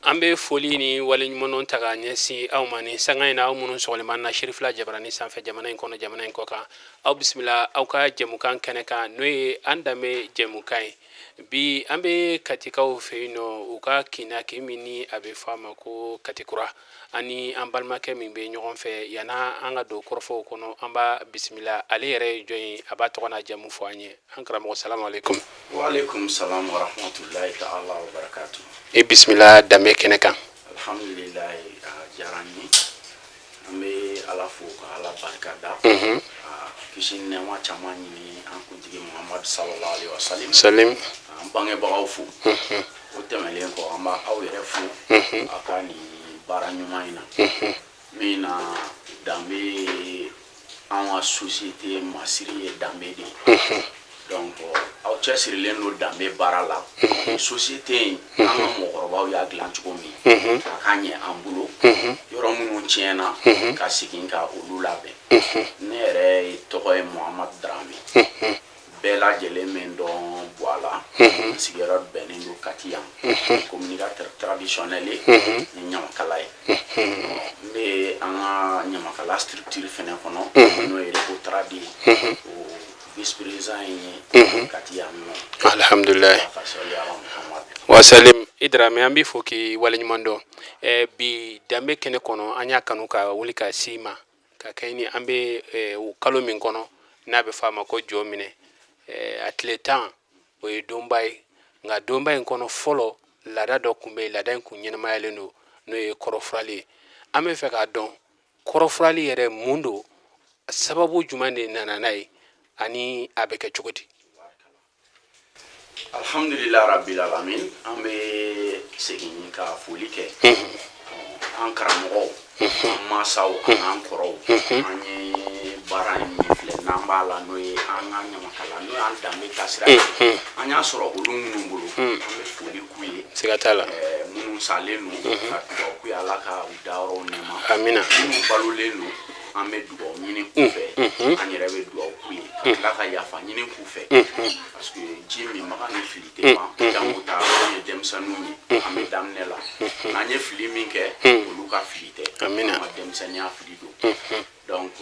An bɛ foli ni waleɲumandɔn ta k'a ɲɛsin aw ma ni sanga in na, aw minnu sɔgɔlen b'an na Sirifila Jabarani sanfɛ, jamana in kɔnɔ, jamana in kɔ kan. Aw bisimila aw ka jɛmukan kɛnɛ kan, n'o ye an danbe jɛmukan ye. Bi an bɛ Katikaw fɛ yen nɔ, u ka kin na, kin min ni a bɛ fɔ a ma ko Katikura. Ani an balimakɛ min bɛ ɲɔgɔn fɛ, yanni an ka don kɔrɔfɔw kɔnɔ, an b'a bisimila. Ale yɛrɛ ye jɔn ye? A b'a tɔgɔ n'a jamu fɔ an ye. An karamɔgɔ, salamu aleykum. Waaleykum salam wa rahmatulahi ta'ala wa barakatu. E bisimila danbe kɛnɛ kan. Alhamdulilayi, a diyara n ye. An bɛ Ala fo ka Ala barika da. Ka kisi ni nɛɛma caman ɲini an kuntigi Muhamadu sallallahu alaihi wa sallam. Salim. An bangebagaw fo. O tɛmɛlen kɔ, an b'a aw yɛrɛ fo. Aw ka nin baara ɲuman in na. Min na danbe ye an ka société masiri ye, danbe de ye. Donc aw cɛsirilen don danbe baara la. Société in, an ka mɔgɔkɔrɔbaw y'a dilan cogo min, a ka ɲɛ an bolo. Yɔrɔ minnu tiɲɛna, ka segin ka olu labɛn. Ne yɛrɛ tɔgɔ ye Muhamadu Darame. Bɛɛ lajɛlen min dɔn Buwala, n sigiyɔrɔ bɛnnen don Kati yan. Communicateur traditionnel ye ni ɲamakala ye. N bɛ an ka ɲamakala structure fɛnɛ kɔnɔ, n'o ye Recotrad ye, o vice président ye Kati yan nɔ. Alhamdulilayi. Ka sɔli ala Muhamadu. Wasalim. I Darame, an b'i fo k'i waleɲuman dɔn. Bi danbe kɛnɛ kɔnɔ, an y'a kanu ka wuli ka s'i ma ka kɛ ni an bɛ kalo min kɔnɔ, n'a bɛ fɔ a ma ko jɔ minɛ, a tile 10, o ye donba ye. Nka donba in kɔnɔ, fɔlɔ laada dɔ tun bɛ yen, laada in kun ɲɛnɛmayalen don, n'o ye kɔrɔfurali ye. An bɛ fɛ k'a dɔn kɔrɔfurali yɛrɛ mun don, sababu jumɛn de nana n'a ye, ani a bɛ kɛ cogo di? Alhamdulilah rabbil alamin. An bɛ segin ka foli kɛ an karamɔgɔw, an mansaw, an n'an kɔrɔw. An ye baara in min filɛ n'an b'a la, n'o ye an ka ɲamakala, n'o y'an danbe taasira ye, an y'a sɔrɔ olu minnu bolo, an bɛ foli k'u ye. Siga t'a la. Minnu salen don, ka dugawu k'u ye, Ala ka u dayɔrɔw nɛɛma. Amina. Minnu balolen don, an bɛ dugawu ɲini k'u fɛ, an yɛrɛ bɛ dugawu k'u ye, ka tila ka yafa ɲini k'u fɛ, parce que ji minbaga ni fili tɛ ban. Jango ta anw ye denmisɛnninw ye, an bɛ daminɛ la, n'an ye fili min kɛ, olu ka fili tɛ. Amina. An ka denmisɛnninya fili don. Donc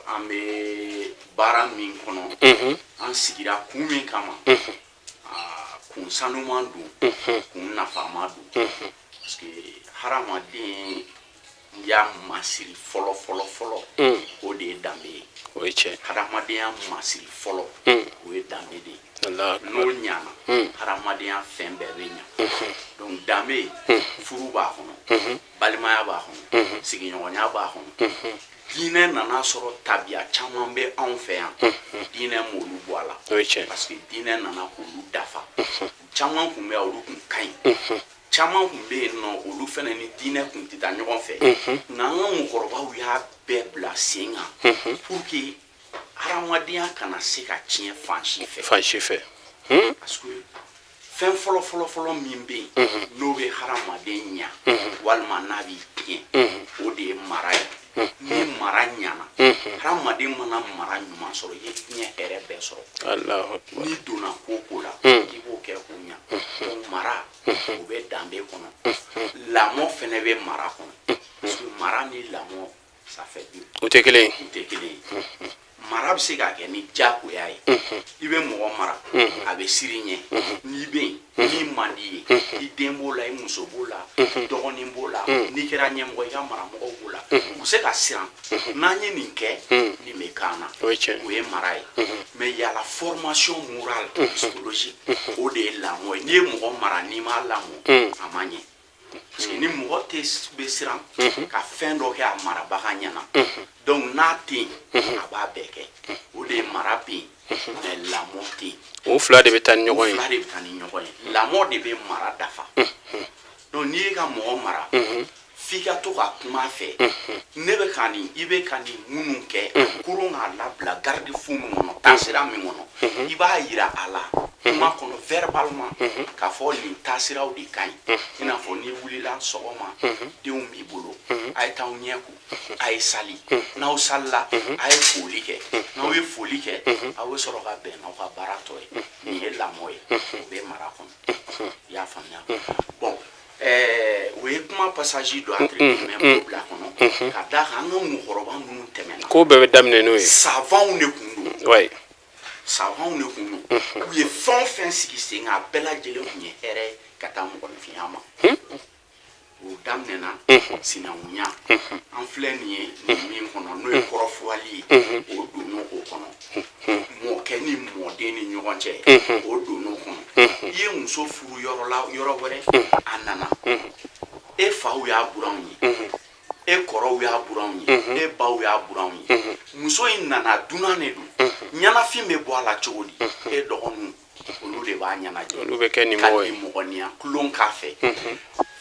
an bɛ baara min kɔnɔ, an sigira kun min kama, kun sanuman don, kun nafama don, parce que hadamaden y'a masiri fɔlɔ fɔlɔ fɔlɔ, o de ye danbe ye. O ye tiɲɛ. Hadamadenya masiri fɔlɔ, o ye danbe de ye. Ala. N'o ɲana, hadamadenya fɛn bɛɛ bɛ ɲa. Donc danbe, furu b'a kɔnɔ, balimaya b'a kɔnɔ, sigiɲɔgɔnya b'a kɔnɔ. Diinɛ nana sɔrɔ tabiya caman bɛ anw fɛ yan, diinɛ m'olu bɔ a la. O ye tiɲɛ. Parce que diinɛ nana k'olu dafa. Caman kun bɛ yan, olu kun ka ɲi. Caman kun bɛ yen nɔ, olu fɛnɛ ni diinɛ kun tɛ taa ɲɔgɔn fɛ. Nka an ka mɔgɔkɔrɔbaw y'a bɛɛ bila sen kan pour que hadamadenya kana se ka tiɲɛ fan si fɛ. Fan si fɛ. Parce que fɛn fɔlɔ fɔlɔ fɔlɔ min bɛ yen, n'o bɛ hadamaden ɲa walima n'a b'i tiɲɛ, o de ye mara ye. Ni mara ɲana, hadamaden mana mara ɲuman sɔrɔ, i ye diɲɛ hɛrɛ bɛɛ sɔrɔ. Alahu akbar. N'i donna ko o ko la, i b'o kɛ k'o ɲa. Donc mara, o bɛ danbe kɔnɔ. Lamɔ fɛnɛ bɛ mara kɔnɔ, parce que mara ni lamɔ, ça fait deux. O tɛ kelen ye. U tɛ kelen ye. Mara bɛ se ka kɛ ni diyagoya ye. I bɛ mɔgɔ mara, a bɛ siran i ɲɛ n'i bɛ yen min man di i ye. I den b'o la, i muso b'o la, dɔgɔnin b'o la, n'i kɛra ɲɛmɔgɔ, i ka maramɔgɔw b'o la, u bɛ se ka siran n'an ye nin kɛ, nin bɛ k'an na. O ye tiɲɛ. O ye mara ye. Mais il y a la formation morale, psychologique, o de ye lamɔ ye. N'i ye mɔgɔ mara, n'i m'a lamɔ, a ma ɲɛ, parce que ni mɔgɔ tɛ bɛ siran ka fɛn dɔ kɛ a marabaga ɲɛna, donc n'a tɛ yen, a b'a bɛɛ kɛ. O de ye mara bɛ yen, mais lamɔ tɛ yen. O fila de bɛ taa ni O ɲɔgɔn ye. fila de bɛ taa ni ɲɔgɔn ye. Lamɔ de bɛ mara dafa. Donc n'i ye ka mɔgɔ mara, F'i ka to ka kuma a fɛ. Ne bɛ ka nin, i bɛ ka nin minnu kɛ, koron k'a labila garde-fou min kɔnɔ, taasira min kɔnɔ, i b'a yira a la kuma kɔnɔ, verbalement, k'a fɔ nin taasiraw de ka ɲi. I n'a fɔ n'i wulila sɔgɔma, denw b'i bolo, a ye t'aw ɲɛ ko, a ye sali. N'aw salila, a ye foli kɛ. N'aw ye foli kɛ, aw bɛ sɔrɔ ka bɛn n'aw ka baara tɔ ye. Nin ye lamɔ ye, o bɛ mara kɔnɔ. I y'a faamuya? Bon, o ye kuma passage dɔ, entre guillemets, n b'o bila kɔnɔ ka d'a kan an ka mɔgɔkɔrɔba minnu tɛmɛna, Ko bɛɛ bɛ daminɛ n'o ye. Savants de kun don. Savants de kun don. U ye fɛn o fɛn sigi sen kan, a bɛɛ lajɛlen kun ye hɛrɛ ye ka taa mɔgɔninfinya ma. O daminɛna sinankunya. An filɛ nin ye nin min kɔnɔ, n'o ye kɔrɔfurali ye, o donn'o o kɔnɔ. Mɔkɛ ni mɔden ni ɲɔgɔn cɛ, o donn'o kɔnɔ. I ye muso furu yɔrɔ la, yɔrɔ wɛrɛ, a nana, e faw y'a buranw ye, e kɔrɔw y'a buranw ye, e baw y'a buranw ye. Muso in nana, dunan de don. Ɲɛnafin bɛ bɔ a la cogo di? E dɔgɔninw, olu de b'a ɲɛnajɛ. Olu bɛ kɛ Ka nimɔgɔ ye. Nimɔgɔniya tulon k'a fɛ.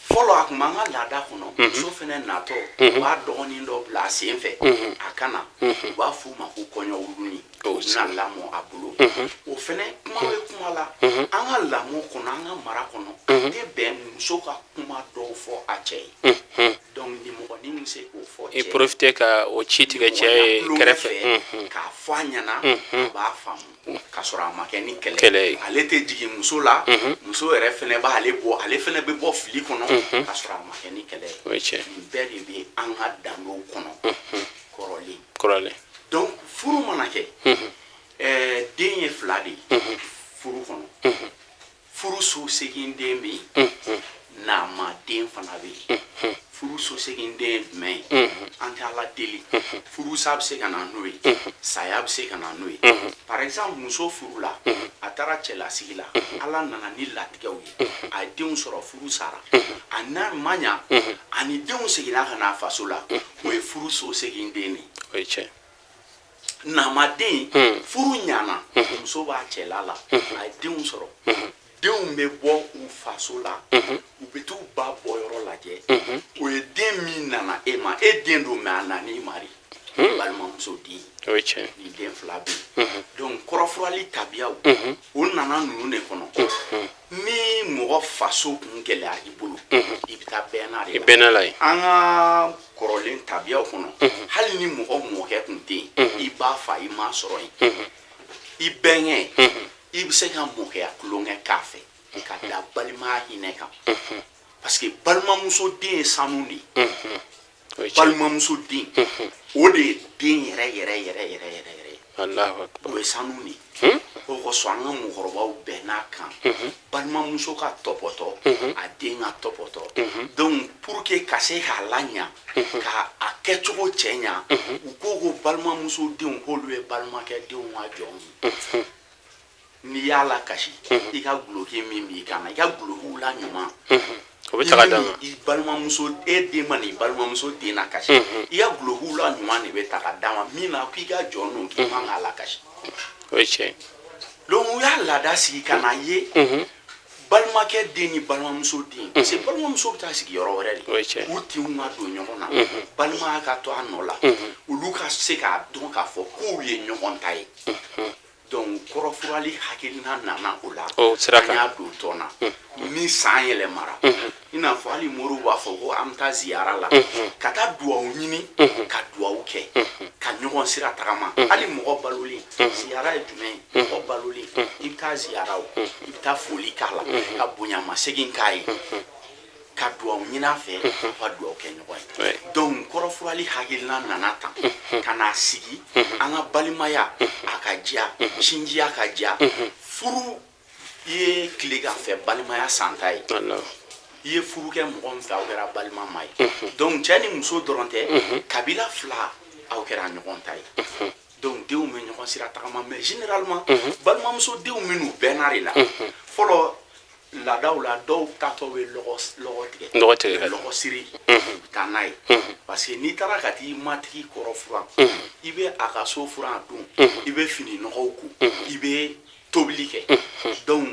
Fɔlɔ, a kun b'an ka laada kɔnɔ, muso fɛnɛ natɔ, u b'a dɔgɔnin dɔ bila a sen fɛ a ka na. U b'a f'u ma ko kɔɲɔwulunin. O U bɛna lamɔ a bolo. O fɛnɛ, kuma bɛ kuma la, an ka lamɔ kɔnɔ, an ka mara kɔnɔ, a tɛ bɛn muso ka kuma dɔw fɔ a cɛ ye. Donc nimɔgɔnin bɛ se k'o fɔ I cɛ ye. profiter ka o ci tigɛ cɛ ye kɛrɛfɛ. K'a fɔ a ɲɛna, a b'a faamu k'a sɔrɔ a ma kɛ ni kɛlɛ. Kɛlɛ ye. Ale tɛ jigin muso la, muso yɛrɛ fɛnɛ b'ale bɔ, ale fɛnɛ bɛ bɔ fili kɔnɔ k'a sɔrɔ a ma kɛ ni kɛlɛ ye. O ye tiɲɛ. Nin bɛɛ de bɛ an ka danbew kɔnɔ kɔrɔlen. Kɔrɔlen. Donc furu mana kɛ, den ye fila de ye furu kɔnɔ. Furu so segin den bɛ yen, nama den fana bɛ yen. Furu so segin den ye jumɛn ye? An tɛ Ala deli, furusa bɛ se ka na n'o ye, saya bɛ se ka na n'o ye. Par exemple, muso furu la, a taara cɛlasigi la, Ala nana ni latigɛw ye, a ye denw sɔrɔ, furu sara, a n'a ma ɲa, ani denw seginna ka na a faso la, o ye furu so segin den de ye. O ye tiɲɛ. Namaden, furu ɲana, muso b'a cɛla la, a ye denw sɔrɔ, denw bɛ bɔ u faso la, u bɛ t'u ba bɔyɔrɔ lajɛ. O ye den min nana e ma, e den don, mais a nan'i ma de, balimamuso den. O ye tiɲɛ. Nin den fila bɛ yen. Donc kɔrɔfurali tabiyaw, o nana ninnu de kɔnɔ. Ni mɔgɔ faso kun gɛlɛya i bolo, i bɛ taa bɛnna de I la. bɛnna la ye. An ka kɔrɔlen tabiyaw kɔnɔ, hali ni mɔgɔ mɔkɛ kun tɛ yen, i b'a fa, i m'a sɔrɔ yen, i bɛnkɛ, i bɛ se ka mɔkɛya tulonkɛ k'a fɛ ka da balimaya hinɛ kan, parce que balimamuso den ye sanu de ye. O ye tiɲɛ. Balimamuso den, o de ye den yɛrɛ yɛrɛ yɛrɛ yɛrɛ yɛrɛ yɛrɛ ye. Alahu akbar. O ye sanu de ye. O kosɔn an ka mɔgɔkɔrɔbaw bɛnn'a kan, balimamuso ka tɔpɔtɔ, a den ka tɔpɔtɔ. Donc pour que ka se k'a laɲa, ka a kɛcogo cɛ ɲa, u ko ko balimamuso denw, k'olu ye balimakɛ denw ka jɔnw ye. N'i y'a lakasi, i ka guloki min b'i kan na, i ka gulokiw la ɲuman, O bɛ taga d'a ma. i balimamuso, e den ma n'i balimamuso den na kasi, i ka gulokiw la ɲuman de bɛ ta ka d'a ma min na k'i ka jɔn don, k'i man k'a lakasi. O ye tiɲɛ. Donc u y'a laada sigi ka na ye balimakɛ den ni balimamuso den, parce que balimamuso bɛ taa sigi yɔrɔ wɛrɛ O ye de. tiɲɛ. U tinw ka don ɲɔgɔn na, balimaya ka to a nɔ la, olu ka se k'a dɔn k'a fɔ k'u ye ɲɔgɔn ta ye. Donc kɔrɔfurali hakilina nana o la. O sira kan. An y'a don tɔn na ni san yɛlɛmara, i n'a fɔ hali moriw b'a fɔ ko an bɛ taa ziyara la ka taa duwawu ɲini, ka duwawu kɛ, ka ɲɔgɔn sira tagama. Hali mɔgɔ balolen, ziyara ye jumɛn ye? Mɔgɔ balolen, i bɛ taa ziyara, o i bɛ taa foli k'a la, ka bonyamasegin k'a ye, ka duwawu ɲini a fɛ, aw ka duwawu kɛ ɲɔgɔn ye. Donc kɔrɔfurali hakilina nana tan ka n'a sigi an ka balimaya a ka diya, sinjiya ka diya. Furu ye tilegan fɛ balimaya santa ye. Alahu. I ye furu kɛ mɔgɔ min fɛ, aw kɛra balima ma ye. Donc cɛ ni muso dɔrɔn tɛ, kabila fila, aw kɛra ɲɔgɔn ta ye. Donc denw bɛ ɲɔgɔn sira tagama, mais généralement balimamuso denw minnu bɛnna de la fɔlɔ laadaw la, dɔw taatɔ bɛ lɔgɔ tigɛ. Lɔgɔ tigɛ ka lɔgɔ siri, u bɛ taa n'a ye, parce que n'i taara ka t'i matigi kɔrɔ furan, i bɛ a ka so furan a don, i bɛ fini nɔgɔw ko, i bɛ tobili kɛ. Donc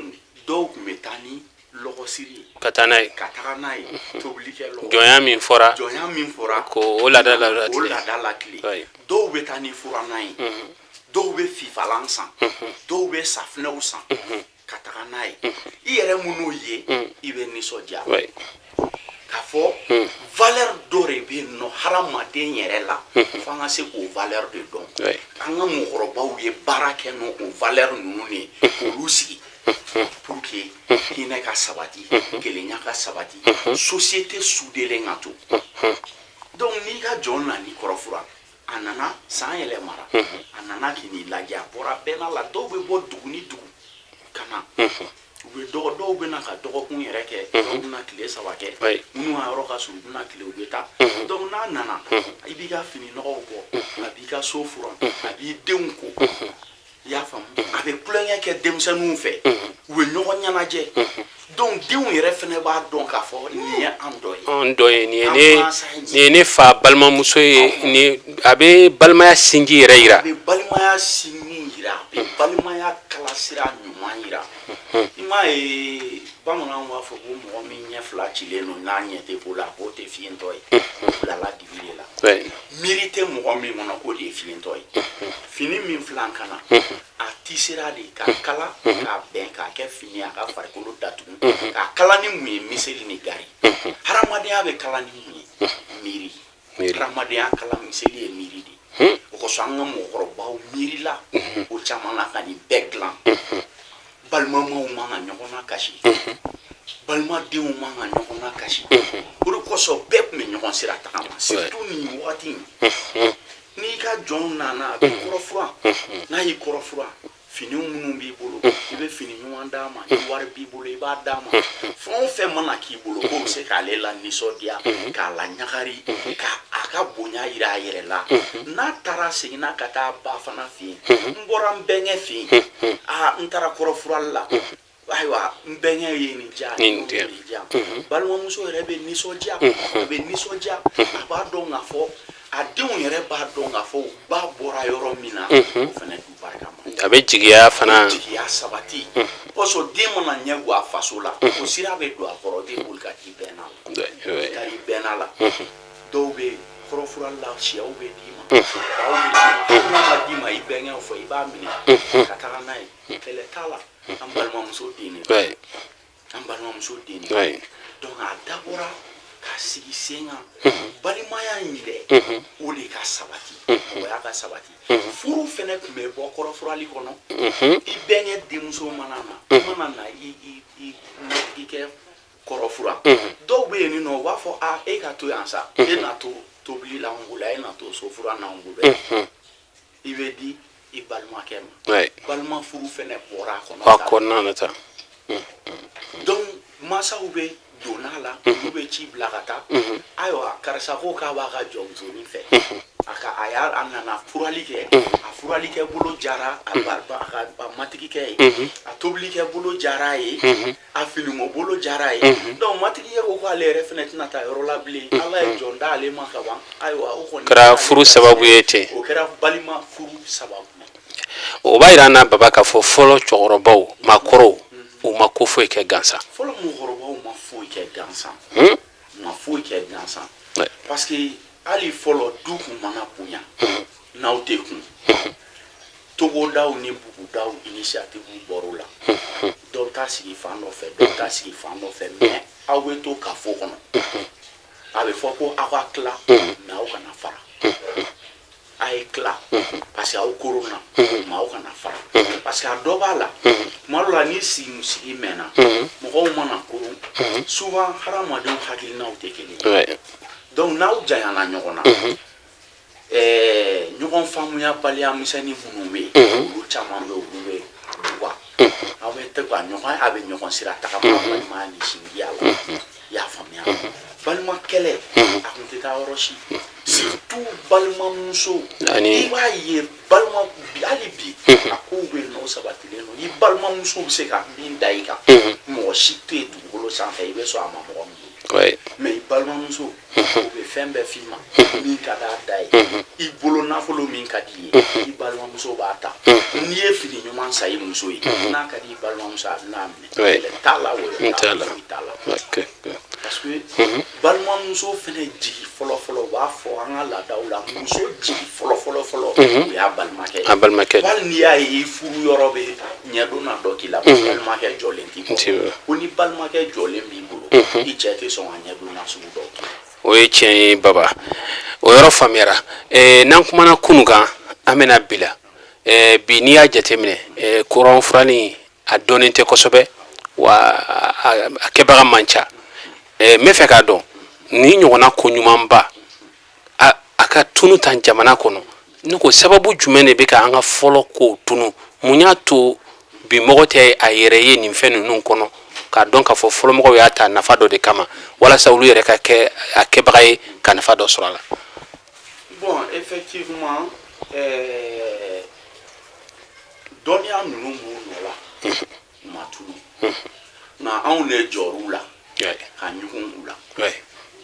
dɔw tun bɛ taa ni lɔgɔsiri ye Ka taa n'a ye. Ka taga n'a ye, tobilikɛ lɔgɔ. Jɔnya min fɔra. Jɔnya min fɔra. Ko o laada la O laada latilen. Dɔw bɛ taa ni furannan ye, dɔw bɛ fifalan san, dɔw bɛ safinɛw san ka taga n'a ye. I yɛrɛ minnu ye, i bɛ nisɔndiya k'a fɔ valeur dɔ de bɛ yen nɔ hadamaden yɛrɛ la, f'an ka se k'o valeur de dɔn. An ka mɔgɔkɔrɔbaw ye baara kɛ n'o o valeur ninnu de ye k'olu sigi pour que hinɛ ka sabati, kelenya ka sabati, société soudélen ka to. Donc n'i ka jɔn nana kɔrɔfura, a nana san yɛlɛmara, a nana k'i n'i lajɛ, a bɔra bɛnna la, dɔw bɛ bɔ dugu ni dugu ka na, u bɛ dɔgɔ, dɔw bɛ na ka dɔgɔkun yɛrɛ kɛ, dɔw bɛ na tile 3 kɛ, minnu ka yɔrɔ ka surun, u bɛ na tile, u bɛ taa. Donc n'a nana, i b'i ka fini nɔgɔw bɔ, a b'i ka so furan, a b'i denw ko, i y'a faamu, a bɛ tulonkɛ kɛ denmisɛnninw fɛ, u bɛ ɲɔgɔn ɲɛnajɛ. Donc denw yɛrɛ fɛnɛ b'a dɔn k'a fɔ nin ye an dɔ ye. An dɔ ye nin ye. An Ne mansa ye. Nin ye ne fa balimamuso ye, ni a bɛ balimaya sinji yɛrɛ yira. A bɛ balimaya sinji yira, a bɛ balimaya kalasira ɲuman yira. I m'a ye, bamananw b'a fɔ ko mɔgɔ min ɲɛ fila cilen don, n'a ɲɛ tɛ ko la, k'o tɛ fiyentɔ ye, o bilala dibi de la. Miiri tɛ mɔgɔ min kɔnɔ, k'o de ye fiyentɔ ye. Fini min filɛ an kan na, a tisera de k'a kala k'a bɛn k'a kɛ fini ye, a ka farikolo datugu. K'a kala ni mun ye? Miseli ni gari. Hadamadenya bɛ kala ni mun ye? Miiri. Miiri. Hadamadenya kala miseli ye miiri de ye. O kosɔn an ka mɔgɔkɔrɔbaw miirila o caman na ka nin bɛɛ dilan. Balimamaw man ka ɲɔgɔn na kasi, balimadenw man ka ɲɔgɔn na kasi. O de kosɔn bɛɛ tun bɛ ɲɔgɔn sira tagama, surtout nin wagati in. N'i ka jɔn nana, a bɛ kɔrɔfuran, n'a y'i kɔrɔfuran, finiw minnu b'i bolo, i bɛ fini ɲuman d'a ma. Ni wari b'i bolo, i b'a d'a ma. Fɛn o fɛn mana k'i bolo k'o bɛ se k'ale la nisɔndiya, k'a la ɲagari, ka a ka bonya yira a yɛrɛ la. N'a taara, seginna ka taa ba fana fɛ yen: n bɔra n bɛnkɛ fɛ yen, aa, n taara kɔrɔfurali la, ayiwa, n bɛnkɛ ye nin diya, Nin nin diya. diya. Balimamuso yɛrɛ bɛ nisɔndiya, a bɛ nisɔndiya, a b'a dɔn k'a fɔ a denw yɛrɛ b'a dɔn k'a fɔ u ba bɔra yɔrɔ min na, o fana du barika ma. A bɛ jigiya fana. Jigiya sabati kosɔn, den mana ɲɛ bɔ a faso la, o sira bɛ don a kɔrɔ, den boli ka t'i bɛnna la. Taa i bɛnna la, dɔw bɛ kɔrɔfurali la, sɛw bɛ d'i ma, baw bɛ d'i ma. Hali n'a ma d'i ma i bɛnkɛw fɛ, i b'a minɛ ka taga n'a ye, kɛlɛ t'a la. An balimamuso den de don. An balimamuso den de don. Donc a dabɔra ka sigi sen kan, balimaya in dɛ, o de ka sabati, mɔgɔya ka sabati. Furu fɛnɛ tun bɛ bɔ kɔrɔfurali kɔnɔ. I bɛnkɛ denmuso mana na, i mana na i i i i kɛ kɔrɔfura, dɔw bɛ yen nɔ, u b'a fɔ: a, e ka to yan sa, e na to tobili la anw bolo, e na to sofura n'anw bolo yan. I bɛ di i balimakɛ ma. Balima furu fɛnɛ bɔra a kɔnɔ. A kɔnɔna na tan. Donc mansaw bɛ donna la, olu bɛ ci bila ka taa: ayiwa, karisa ko k'a b'a ka jɔnmusonin fɛ, a ka a y'a a nana furali kɛ, a furalikɛ bolo jara a ba a ka a matigikɛ ye, a tobilikɛ bolo jara a ye, a finiko bolo jara a ye. Donc matigikɛ ko k'ale yɛrɛ fɛnɛ tɛna taa yɔrɔ la bilen, Ala ye jɔn d'ale ma ka ban. Ayiwa, o kɔni Kɛra furu sababu ye ten. O kɛra balima furu sababu ye. O b'a yira an na, baba, k'a fɔ fɔlɔ cɛkɔrɔbaw, maakɔrɔw, u ma ko foyi kɛ gansan. Fɔlɔ mɔgɔkɔrɔbaw ma foyi kɛ gansan, u ma foyi kɛ gansan, parce que hali fɔlɔ du kun mana bonya, n'aw tɛ kun, togodaw ni bugudaw initiative bɔr'o la. Dɔw t'a sigi fan dɔ fɛ, dɔw t'a sigi fan dɔ fɛ, mais aw bɛ to kafo kɔnɔ. A bɛ fɔ ko aw ka tila, mais aw kana fara. A ye tila parce que aw koronna, mais aw kana fara, parce que a dɔ b'a la. Tuma dɔ la, ni sigi sigi mɛnna, mɔgɔw mana koron, souvent hadamadenw hakilinaw tɛ kelen ye. Donc n'aw janyana ɲɔgɔn na, ɲɔgɔn faamuya baliya misɛnnin minnu bɛ yen, olu caman bɛ yen, olu bɛ wa aw bɛ tɛ ka ɲɔgɔn, a bɛ ɲɔgɔn sira tagama balimaya ni sinjiya la. I y'a faamuya? Balima kɛlɛ, a kun tɛ taa yɔrɔ si, surtout balimamuso. I b'a ye, balima hali bi, a kow bɛ yen nɔ, o sabatilen don. I balimamuso bɛ se ka min da i kan, mɔgɔ si tɛ yen dugukolo sanfɛ i bɛ sɔn a ma mɔgɔ min bolo. Mais i balimamuso, o bɛ fɛn bɛɛ f'i ma min ka d'a da ye. I bolo nafolo min ka di i ye, i balimamuso b'a ta. N'i ye fini ɲuman man sa i muso ye, n'a ka di i balimamuso, a bɛna a minɛ. Kɛlɛ t'a la, wɔyɔ t'a la, foyi t'a la, parce que balimamuso fɛnɛ jigi fɔlɔ fɔlɔ, u b'a fɔ an ka laadaw la, muso jigi fɔlɔ fɔlɔ fɔlɔ, o y'a balimakɛ ye. A balimakɛ. Hali n'i y'a ye i furu yɔrɔ bɛ ɲɛdon na dɔ k'i la, balimakɛ jɔlen t'i kɔrɔ. Ko ni balimakɛ jɔlen b'i bolo, i cɛ tɛ sɔn ka ɲɛdon na sugu dɔw kɛ. O ye tiɲɛ ye baba, o yɔrɔ faamuyara. N'an kumana kunu kan, an bɛna bi la. Bi, n'i y'a jateminɛ, kɔrɔn furani a dɔnnen tɛ kosɛbɛ, wa a kɛbaga man ca. N bɛ fɛ k'a dɔn, ni ɲɔgɔnna ko ɲumanba a ka tunu tan jamana kɔnɔ, ne ko sababu jumɛn de bɛ ka an ka fɔlɔ kow tunu? Mun y'a to bi mɔgɔ tɛ a yɛrɛ ye nin fɛn ninnu kɔnɔ, k'a dɔn k'a fɔ fɔlɔmɔgɔw y'a ta nafa dɔ de kama, walasa olu yɛrɛ ka kɛ a kɛbaga ye ka nafa dɔ sɔrɔ a la? Bon, effectivement, dɔnniya ninnu b'u nɔ la, u ma tunu, nka anw de jɔr'u la ka ɲugun u la,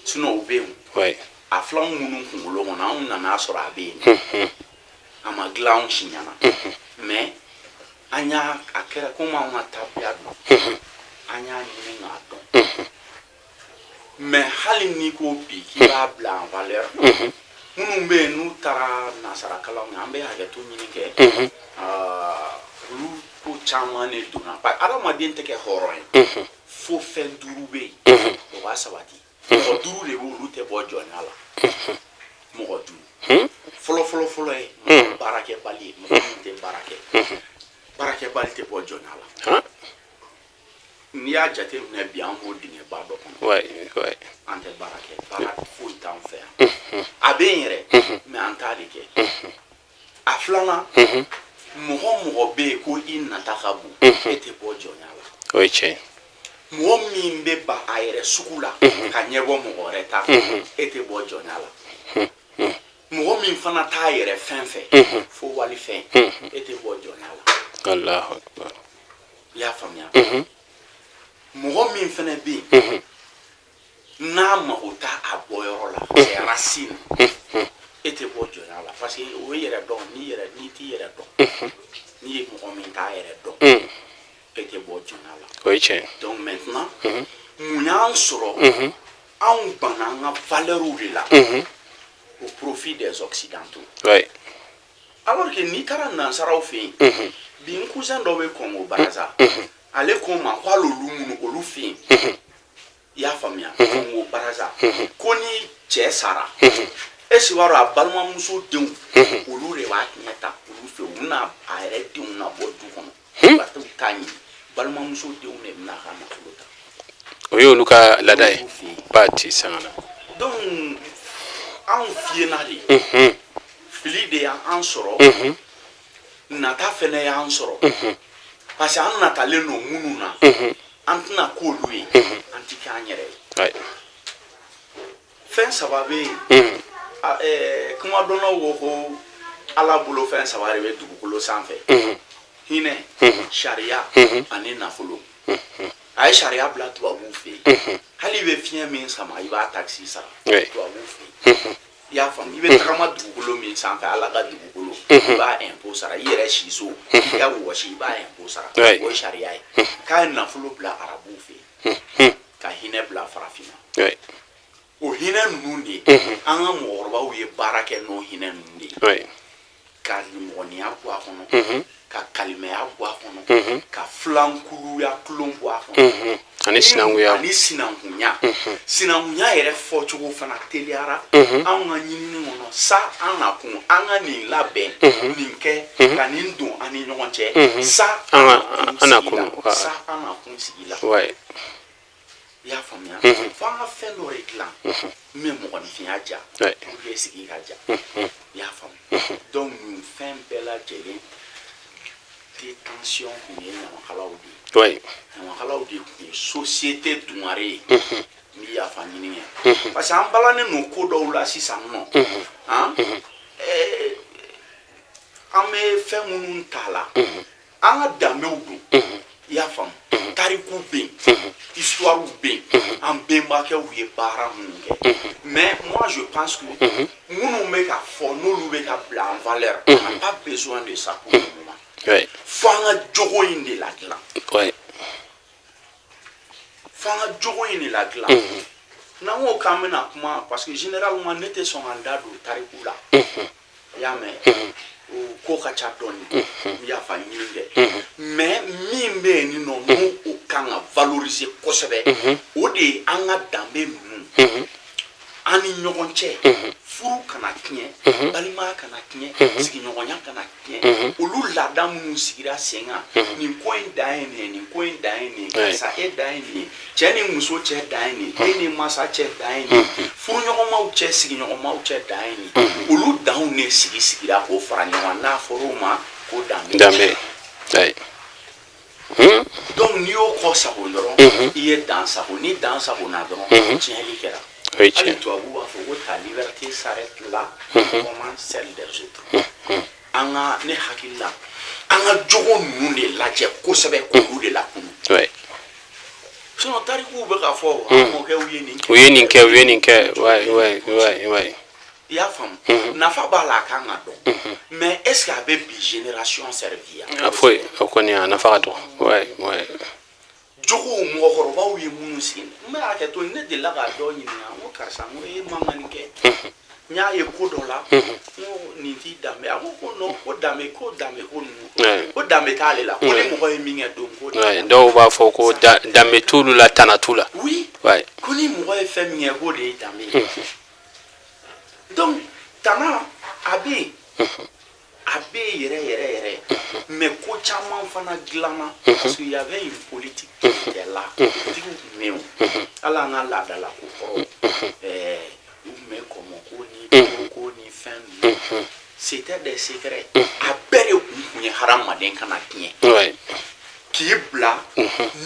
sinon u bɛ yen. A filanw minnu kunkolo kɔnɔ, anw nana sɔrɔ a bɛ yen, a ma dilan anw si ɲɛna, mais an y'a a kɛra komi anw ka tabiya don, an y'a ɲini k'a dɔn. Mais hali n'i ko bi k'i b'a bila en valeur, minnu bɛ yen n'u taara nansara kalanw kɛ, an bɛ hakɛto ɲini kɛ, olu ko caman de donna, parce que adamaden tɛ kɛ hɔrɔn ye fo fɛn duuru bɛ yen, o b'a sabati. Mɔgɔ duuru de bɛ, olu tɛ bɔ jɔnya la. Mɔgɔ duuru fɔlɔ fɔlɔ fɔlɔ ye mɔgɔ baarakɛbali ye. Mɔgɔ min tɛ baara kɛ, baarakɛbali tɛ bɔ jɔnya la. N'i y'a jateminɛ bi, an b'o dingɛba dɔ kɔnɔ, an tɛ baara kɛ, baara foyi t'an fɛ yan. A bɛ yen yɛrɛ, mais an t'a de kɛ. A filanan, mɔgɔ mɔgɔ bɛ yen ko i nata ka bon, e tɛ bɔ jɔnya la. O ye tiɲɛ ye. Mɔgɔ min bɛ ban a yɛrɛ sugu la ka ɲɛbɔ mɔgɔ wɛrɛ ta fɛ, e tɛ bɔ jɔnya la. Mɔgɔ min fana t'a yɛrɛ fɛn fɛ fo walifɛn, e tɛ bɔ jɔnya la. Allahu akbar. I y'a faamuya? Mɔgɔ min fana bɛ yen n'a mago t'a a bɔyɔrɔ la, c'est racine, e tɛ bɔ jɔnya la, parce que o ye yɛrɛ dɔn. N'i yɛrɛ n'i t'i yɛrɛ dɔn, n'i ye mɔgɔ min t'a yɛrɛ dɔn, e tɛ bɔ jɔnya la. O ye tiɲɛ ye. Donc maintenant, mun y'an sɔrɔ? Anw banna an ka valeurs de la au profit des occidentaux, alors que n'i taara nansaraw fɛ yen bi, n cousin dɔ bɛ Congo Brazza, ale ko n ma ko hali olu minnu olu fɛ yen, i y'a faamuya, Congo Brazza, ko ni cɛ sara, e si b'a dɔn, a balimamuso denw, olu de b'a tiɲɛ ta olu fɛ, u bɛna a yɛrɛ denw na bɔ du kɔnɔ ka t'u ta ɲini, balimamuso denw de bɛna a ka nafolo ta. O ye olu ka laada ye. Olu fɛ yen. Ba ti sanga la. Donc anw fiyena de, fili de y'an sɔrɔ, nata fɛnɛ y'an sɔrɔ, parce que an natalen don minnu na, an tɛna k'olu ye, an ti k'an yɛrɛ ye. Fɛn saba bɛ yen, kumadɔnnaw ko ko Ala bolo fɛn saba de bɛ dugukolo sanfɛ: hinɛ, sariya ani nafolo. A ye sariya bila tubabuw fɛ yen, hali i bɛ fiɲɛ min sama, i b'a taxe sara tubabuw fɛ yen. I y'a faamu? I bɛ tagama dugukolo min sanfɛ, Ala ka dugukolo, i b'a impôt sara. I yɛrɛ siso, i ka wɔsi, i b'a impôt sara. O ye sariya ye. K'a ye nafolo bila arabuw fɛ yen, ka hinɛ bila farafinna. O hinɛ ninnu de, an ka mɔgɔkɔrɔbaw ye baara kɛ n'o hinɛ ninnu de ye, ka nimɔgɔniya bɔ a kɔnɔ, ka kalimɛya bɔ a kɔnɔ, ka filankuluya tulon bɔ a kɔnɔ. Ani sinankunya. Ani sinankunya. Sinankunya yɛrɛ fɔcogo fana teliyara anw ka ɲinini kɔnɔ sa. An na kun an ka nin labɛn, nin kɛ ka nin don an ni ɲɔgɔn cɛ sa. An na kun sa, an na kun sigi la. I y'a faamuya? Fo an ka fɛn dɔ de dilan min bɛ mɔgɔninfinya ja pour que sigi ka ja. I y'a faamu? Donc nin fɛn bɛɛ lajɛlen, détention kun ye ɲamakalaw de ye. Ɲamakalaw de kun ye société dungare ye. N bɛ yafa ɲini kɛ, parce que an balannen don ko dɔw la sisan nɔ. Han, an bɛ fɛn minnu ta la, an ka danbew don. I y'a faamu? Tariku bɛ yen, histoire bɛ yen, an bɛnbakɛw ye baara minnu kɛ. Mais moi, je pense que minnu bɛ ka fɔ, n'olu bɛ ka bila en valeur, on n'a pas besoin de ça pour le moment. Fo an ka jogo in de ladilan. Fo an ka jogo in de ladilan. N'an ko k'an bɛna kuma, parce que généralement ne tɛ sɔn ka n da don tariku la. I y'a mɛn, o ko ka ca dɔɔni, n yafa ɲini kɛ. Mais min bɛ yen nɔ, n'o o kan ka valoriser kosɛbɛ, o de ye an ka danbe ninnu, an ni ɲɔgɔn cɛ, furu kana tiɲɛ, balimaya kana tiɲɛ, sigiɲɔgɔnya kana tiɲɛ. Olu laada minnu sigira sen kan, nin ko in dan ye nin ye, nin ko in dan ye nin ye, karisa e dan ye nin ye, cɛ ni muso cɛ dan ye nin ye, den ni mansa cɛ dan ye nin ye, furuɲɔgɔnmaw cɛ, sigiɲɔgɔnmaw cɛ dan ye nin ye. Olu danw de sigi sigira k'o fara ɲɔgɔn kan, n'a fɔra o ma ko danbe. Danbe. Donc n'i y'o kɔ sago dɔrɔn, i ye dan sago. Ni dan sagona dɔrɔn, tiɲɛli kɛra. O ye Hali tiɲɛ. tubabu b'a fɔ ko ta liberté s'arrête là où commence celle des autres. An ka, ne hakili la, an ka jogo ninnu de lajɛ kosɛbɛ, k'olu de lakunu. Sinon tarikuw bɛ k'a fɔ an mɔkɛw ye nin kɛ. U ye nin kɛ, u ye nin kɛ, ouais. I y'a faamu, nafa b'a la, a kan ka dɔn, mais est ce que a bɛ bi génération servir? A foyi, o kɔni a nafa ka dɔgɔ, ouais. Jogow, mɔgɔkɔrɔbaw ye minnu sigi, n bɛ hakɛ to, ne delila ka dɔ ɲininka, n ko karisa, n ko e man ka nin kɛ, n y'a ye ko dɔ la, n ko nin t'i danbe. A ko ko non, ko danbe, ko danbe ko ninnu, ko danbe t'ale la, ko ni mɔgɔ ye min kɛ don ko Dɔw b'a fɔ ko danbe t'olu la, tana t'u la. Oui. Ko ni mɔgɔ ye fɛn min kɛ, k'o de ye danbe ye. Donc tana a bɛ yen, a bɛ yen yɛrɛ yɛrɛ yɛrɛ, mais ko caman fana dilanna, parce que y avait une politique qui était là. Politigiw tun bɛ yen o. Hali an ka laadala ko kɔrɔw, u tun bɛ kɔmɔ ko ni ko ni fɛn ninnu, c'était des secrets. A bɛɛ de kun ye hadamaden kana tiɲɛ, k'i bila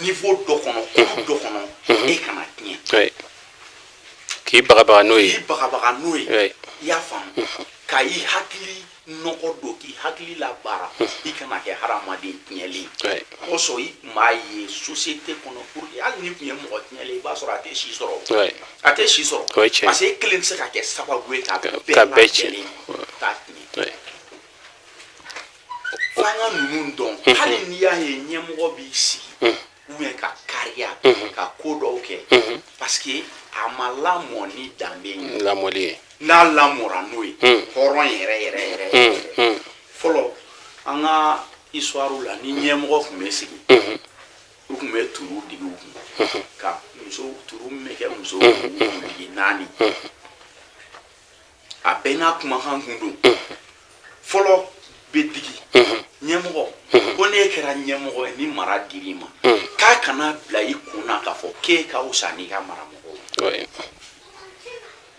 niveau dɔ kɔnɔ, kulu dɔ kɔnɔ, e kana tiɲɛ. K'i bagabaga n'o ye. K'i bagabaga n'o ye. I y'a faamu, ka i hakili nɔgɔ don, k'i hakili labaara, i kana kɛ hadamaden tiɲɛlen ye. Kosɔn i tun b'a ye société kɔnɔ, pour que hali ni tun ye mɔgɔ tiɲɛlen, i b'a sɔrɔ a tɛ si sɔrɔ, a tɛ si sɔrɔ. O ye tiɲɛ. Parce que e kelen tɛ se ka kɛ sababu ye ka bɛɛ Ka bɛɛ tiɲɛ. Lajɛlen k'a tiɲɛ. F'an ka ninnu dɔn. Hali n'i y'a ye ɲɛmɔgɔ b'i sigi ou bien ka kariya ka ko dɔw kɛ, parce que a ma lamɔ ni danbe ye. Lamɔli ye. N'a lamɔra n'o ye, hɔrɔn yɛrɛ yɛrɛ yɛrɛ yɛrɛ. Fɔlɔ, an ka histoire la, ni ɲɛmɔgɔ tun bɛ sigi, u tun bɛ turu digi u kun, ka muso turu min bɛ kɛ muso kun, digi naani, a bɛɛ n'a kumakan kun don. Fɔlɔ bɛ digi ɲɛmɔgɔ ko n'e kɛra ɲɛmɔgɔ ye, ni mara dir'i ma, k'a kana bila i kun na k'a fɔ k'e ka fisa n'i ka maramɔgɔw ye.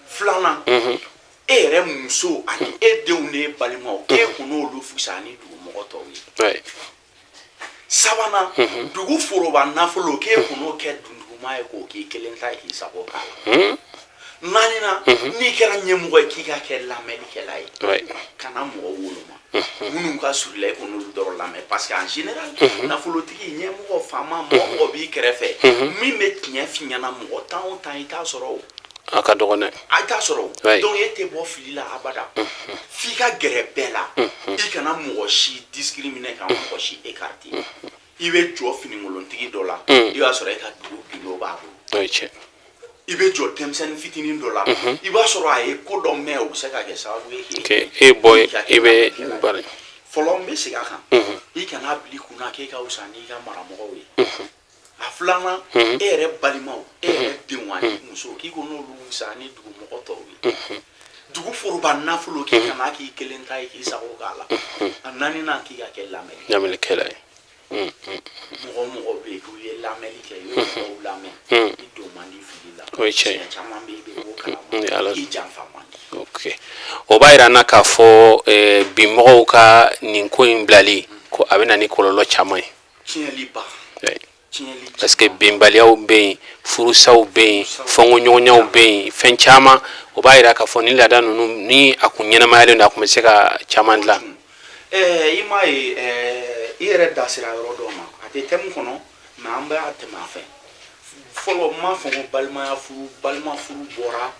Filanan, e yɛrɛ muso ani e denw n'e balimaw, k'e kun n'olu fisaya ni dugumɔgɔ tɔw ye. Sabanan, dugu foroba nafolo, k'e kun n'o kɛ dunduguma ye, k'o k'i kelen ta ye, k'i sago k'a la. Naaninan, n'i kɛra ɲɛmɔgɔ ye, k'i ka kɛ lamɛnnikɛla ye, kana mɔgɔ woloma minnu ka surun i la, i k'olu dɔrɔn lamɛn, parce que en général nafolotigi, ɲɛmɔgɔ, faama, mɔgɔ mɔgɔ b'i kɛrɛfɛ, min bɛ tiɲɛ f'i ɲɛna, mɔgɔ tan o tan, i t'a sɔrɔ o. A ka dɔgɔn dɛ. A t'a sɔrɔ o. Donc e tɛ bɔ fili la abada, f'i ka gɛrɛ bɛɛ la, i kana mɔgɔ si discriminer, ka mɔgɔ si écarter. I bɛ jɔ fininkolontigi dɔ la, i b'a sɔrɔ e ka dugu gindo b'a bolo. O ye tiɲɛ. I bɛ jɔ denmisɛnnin fitinin dɔ la, i b'a sɔrɔ a ye ko dɔ mɛn, o bɛ se ka kɛ sababu ye k'e e bɔ, i bɛ bari. Fɔlɔ, n bɛ segin a kan, i kana bila i kunna k'e ka fisa n'i ka maramɔgɔw ye. A filanan, e yɛrɛ balimaw, e yɛrɛ denw ani muso, k'i ko n'olu fisaya ni dugumɔgɔ tɔw ye. Dugu foroba nafolo, k'i kana k'i kelen ta ye, k'i sago k'a la. A naaninan, k'i ka kɛ lamɛnni Lamɛnnikɛla ye. Mɔgɔ o mɔgɔ bɛ yen k'u ye lamɛnni kɛ, i ye mɔgɔw lamɛn, i don man di fili la. O ye tiɲɛ ye. Siɲɛ caman bɛ yen, i bɛ bɔ kalama, Ala i janfa man di. Ok, o b'a yira n na k'a fɔ bi mɔgɔw ka nin ko in bilali ko a bɛ na ni kɔlɔlɔ caman ye. Tiɲɛliba. Tiɲɛli. Parce que bɛnbaliyaw bɛ yen, furusaw bɛ yen, fɔnkɔɲɔgɔnyaw bɛ yen, fɛn caman. O b'a yira k'a fɔ ni laada ninnu ni a kun ɲɛnamayalen don, a kun bɛ se ka caman dilan. I m'a ye, i yɛrɛ da sera yɔrɔ dɔ ma, a tɛ thème kɔnɔ, mais an b'a tɛmɛ a fɛ. Fɔlɔ, n m'a fɔ ko balimaya furu, balima furu bɔra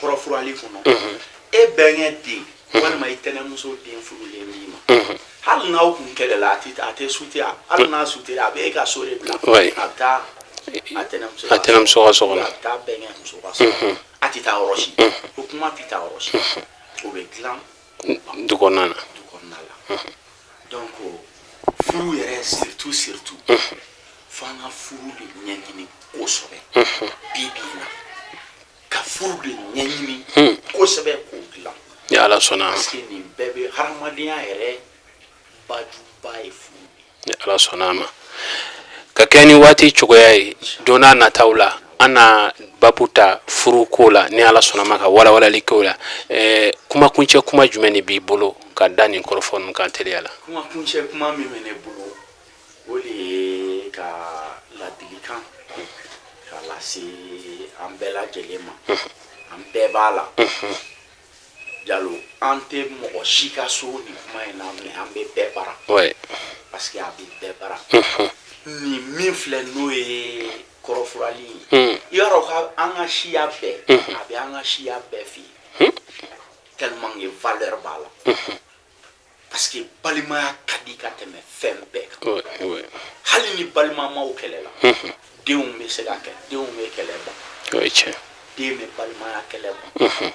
kɔrɔfurali kɔnɔ. E bɛnkɛ den Walima i tɛnɛmuso den furulen b'i ma, hali n'aw kun kɛlɛla, a tɛ sute, hali n'a sutera, a bɛ e ka so de bila. A bɛ taa a tɛnɛmuso A tɛnɛmuso ka so kɔnɔ. A bɛ taa bɛnkɛ muso ka so kɔnɔ. A tɛ taa yɔrɔ si, o kuma tɛ taa yɔrɔ si. O bɛ dilan du kɔnɔna na. Du kɔnɔna la. Donc furu yɛrɛ, surtout surtout, f'an ka furu de ɲɛɲini kosɛbɛ bi bi in na, ka furu de ɲɛɲini kosɛbɛ k'o dilan. Ni Ala sɔnna a ma. Parce que nin bɛɛ bɛ hadamadenya yɛrɛ bajuba ye, furu de. Ni Ala sɔnna a ma, ka kɛ ni waati cogoya ye, don n'a nataw la, an na babu ta furu ko la, ni Ala sɔnna ma, ka walawalali kɛ o la. Kumakuncɛ kuma jumɛn de b'i bolo ka da nin kɔrɔfɔ ninnu kan teliya la? Kuma kuncɛ kuma min bɛ ne bolo, o de ye ka ladilikan ka lase an bɛɛ lajɛlen ma. An bɛɛ b'a la, Jalo, an tɛ mɔgɔ si ka so nin kuma in na, mais an bɛ bɛɛ bara, parce que a bɛ bɛɛ bara. Nin min filɛ, n'o ye kɔrɔfurali ye, i y'a dɔn ka an ka siya bɛɛ, a bɛ an ka siya bɛɛ fɛ yen, tellement que valeur b'a la, parce que balimaya ka di ka tɛmɛ fɛn bɛɛ kan. Hali ni balimamaw kɛlɛla, denw bɛ se ka kɛ, denw bɛ kɛlɛ ban. O ye tiɲɛ. Den bɛ balimaya kɛlɛ ban.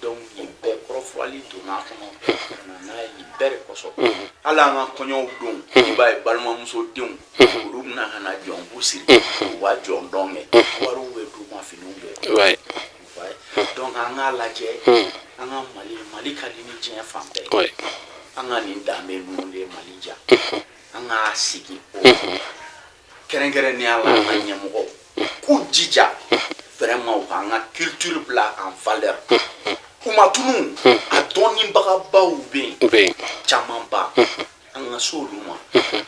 Donc nin bɛɛ kɔrɔfurali donna a kɔnɔ ka na n'a ye. Nin bɛɛ de kosɔn, hali an ka kɔɲɔw don, i b'a ye balimamuso denw, olu bɛna ka na jɔnku siri, u b'a jɔn dɔn kɛ, wariw bɛ d'u ma, finiw bɛ ouais. Donc an k'a lajɛ, an ka Mali, Mali ka di ni diɲɛ fan bɛɛ ye. An ka nin danbe ninnu de ye Mali diya. An k'a sigi o kɛrɛnkɛrɛnnenya la, an ka ɲɛmɔgɔw k'u jija vraiment u k'an ka culture bila en valeur. U ma tunu, a dɔnnibagabaw bɛ yen. U bɛ yen. Camanba, an ka se olu ma.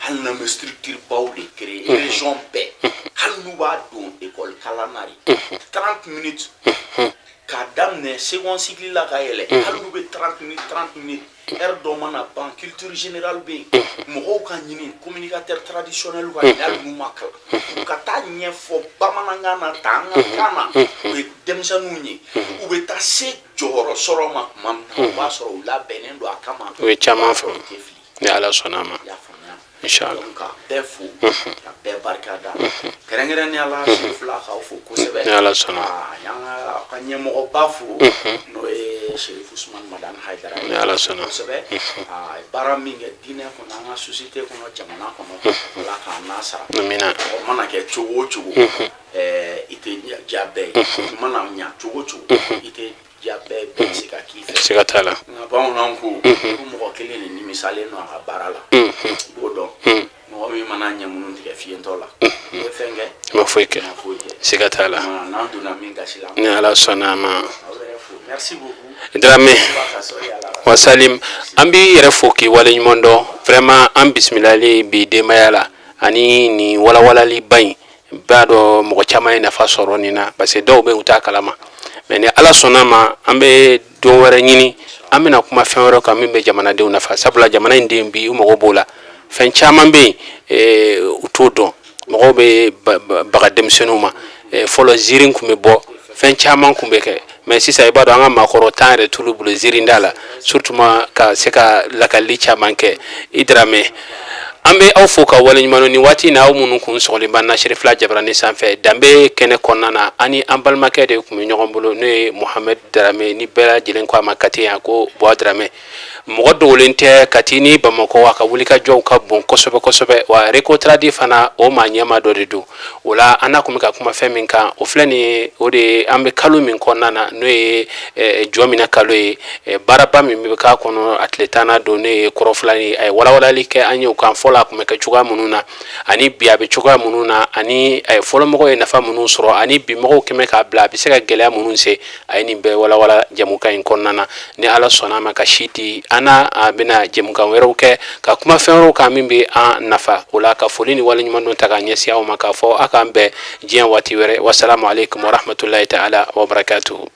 Hali n'an bɛ structure baw de créer région bɛɛ, hali n'u b'a don école kalan na de, 30 minutes k'a daminɛ second cycle la ka yɛlɛ, hali n'u bɛ 30 minutes, 30 minutes, heure dɔ mana ban, culture générale bɛ yen, mɔgɔw ka ɲini communicateur traditionnel ka ɲini, hali n'u ma kalan, u ka taa ɲɛfɔ bamanankan na ta, an ka kan na, o ye denmisɛnninw ye. U bɛ taa se jɔyɔrɔ sɔrɔ ma tuma min na, o b'a sɔrɔ u labɛnnen don a kama. U ye caman O b'a sɔrɔ faamu. u tɛ fili. Ni Ala sɔnna a ma. I y'a faamuya? Inshallah. Donc ka bɛɛ fo, ka bɛɛ barika da, kɛrɛnkɛrɛnnenya la Serifula, k'aw fo kosɛbɛ. Ni Ala sɔnna. Aa, y'an ka aw ka ɲɛmɔgɔba fo, n'o ye Serifu Usumani Madani Hayidara ye. Ni Ala sɔnna. Kosɛbɛ. Aa, a ye baara min kɛ diinɛ kɔnɔ, an ka société kɔnɔ, jamana kɔnɔ, Ala k'a n'a sara. Amina. Mɔgɔ mana kɛ cogo o cogo, i tɛ diya bɛɛ ye. I mana ɲa cogo o cogo, i tɛ diya bɛɛ ye, bɛɛ tɛ se ka k'i fɛ. Siga t'a la. Nka bamananw ko mɔgɔ kelen de nimisalen don a ka baara la. I b'o dɔn, mɔgɔ min mana ɲɛ minnu tigɛ fiyentɔ la, i ye fɛn kɛ? I ma foyi kɛ. I ma foyi kɛ. Siga t'a la. Kuma n'an donna min gasi la. Ni Ala sɔnna a ma. Aw yɛrɛ fo, merci beaucoup. Dramé. Ka sɔrɔ yala. Wasalim, an b'i yɛrɛ fo k'i waleɲuman dɔn vraiment. An bisimilali bi denbaya la ani nin walawalaliba in, b'a dɔn mɔgɔ caman ye nafa sɔrɔ nin na, parce que dɔw bɛ yen, u t'a kalama. Mais ni Ala sɔnna ma, an bɛ don wɛrɛ ɲini, an bɛna kuma fɛn wɛrɛ kan min bɛ jamanadenw nafa, sabula jamana in den bi, u mago b'o la. Fɛn caman bɛ yen, u t'o dɔn. Mɔgɔw bɛ baga denmisɛnninw ma. Fɔlɔ ziiri tun bɛ bɔ, fɛn caman tun bɛ kɛ, mais sisan i b'a dɔn an ka maakɔrɔ tan yɛrɛ t'olu bolo ziiri da la, surtout ma ka se ka lakalili caman kɛ. I Dramé, an bɛ aw fo ka waleɲuman dɔn nin waati in na, aw minnu kun sɔgɔlen b'an na Serifila Jabarani sanfɛ, danbe kɛnɛ kɔnɔna na. Ani an balimakɛ de tun bɛ ɲɔgɔn bolo, n'o ye Mohamed Dramé, ni bɛɛ lajɛlen ko a ma Kati yan ko Buwa Dramé. Mɔgɔ dogolen tɛ Kati ni Bamakɔ, a ka wulikajɔw ka bon kosɛbɛ kosɛbɛ. Wa Recotrad fana, o maa ɲɛma dɔ de don. O la, an n'a kun bɛ ka kuma fɛn min kan, o filɛ nin ye, o de ye an bɛ kalo min kɔnɔna na, n'o ye jɔ minɛ kalo ye, baaraba min bɛ k'a kɔnɔ, a tile tannan don, n'o ye kɔrɔfila ye. A ye walawalali kɛ an ye o kan, fɔlɔ a tun bɛ kɛ cogoya minnu na, ani bi a bɛ cogoya minnu na, ani fɔlɔmɔgɔw ye nafa minnu sɔrɔ, ani bi mɔgɔw kɛmɛ k'a bila a bɛ se ka gɛlɛya minnu se. A ye nin bɛɛ walawala jɛmukan in kɔnɔna na. Ni Ala sɔnna a ma, ka si di an n'a, a bɛna jɛmukan wɛrɛw kɛ ka kuma fɛn wɛrɛw kan min bɛ an nafa. O la, ka foli ni waleɲuman dɔn ta k'a ɲɛsin aw ma, k'a fɔ aw k'an bɛn diɲɛ waati wɛrɛ. Wasalamu aleykum warahmatulahi taala wabarakatuhu.